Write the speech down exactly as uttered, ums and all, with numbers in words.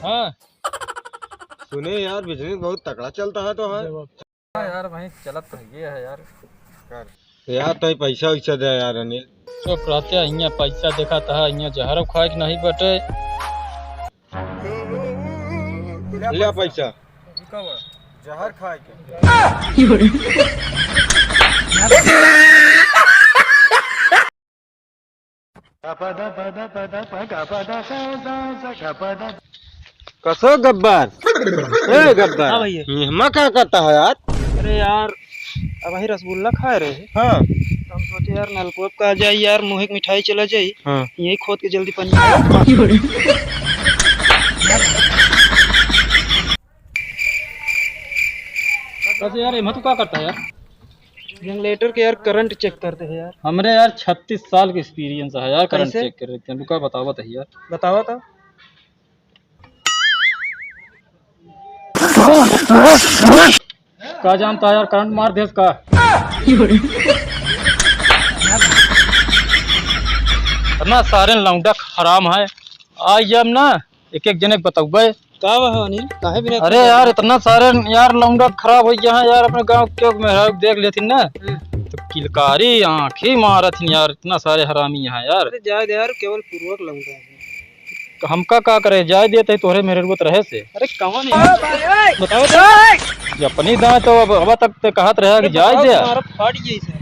हाँ। सुने यार, business बहुत तगड़ा चलता है तो है। हाँ यार भाई, चलत तो है, ये है यार। यार, तो पैसा वैसा दे यार, अनिल। चुप रहते, हियाँ पैसा देखा था, हियाँ जहर खाए के नहीं बटे। ले पैसा। जहर खाए के। कसो गब्बर? ए गब्बर, हाँ भैया। निहमा का करता है यार? अरे यार, अबहीं रसगुल्ला खाए रहे। हाँ। तो हम सोचे यार नलकोप का जाई यार, मुँह एक मिठाई चला जाई। हाँ। यही खोद के जल्दी पनिया। बस यार, एमा तू का करता है यार? Generator के यार करंट check करते हैं यार। हमरे यार छत्तीस साल के experience है यार, करंट कैसे? Check कर रहे हैं। रुका, बतावत है यार। बतावा तो। का जानता है यार, करंट मार देस का? इतना सारे लौंडा हराम है। आज जब ना एक एक जने के बतौबे। का बा अनिल, काहे बिना अरे यार, इतना सारे यार लौंडा खराब हो गया है यार, अपने गाँव के मेहरारू देख लेथिन ना, हम्म। तो किलकारी आँखी मारथिन यार, इतना सारे हरामी हैं यार। अरे जाए दे यार, केवल पूर्वक लौंडा है। तो हमका का करे, जाए देते ही तोहरे मेहरारू तो रहे से। अरे कौन है? बताओ तो। ये अपनी दाएं तो अब, अब तक ते कहत रहे कि अरे जाए बताओ, दे। तुम्हारा फाट गई सर।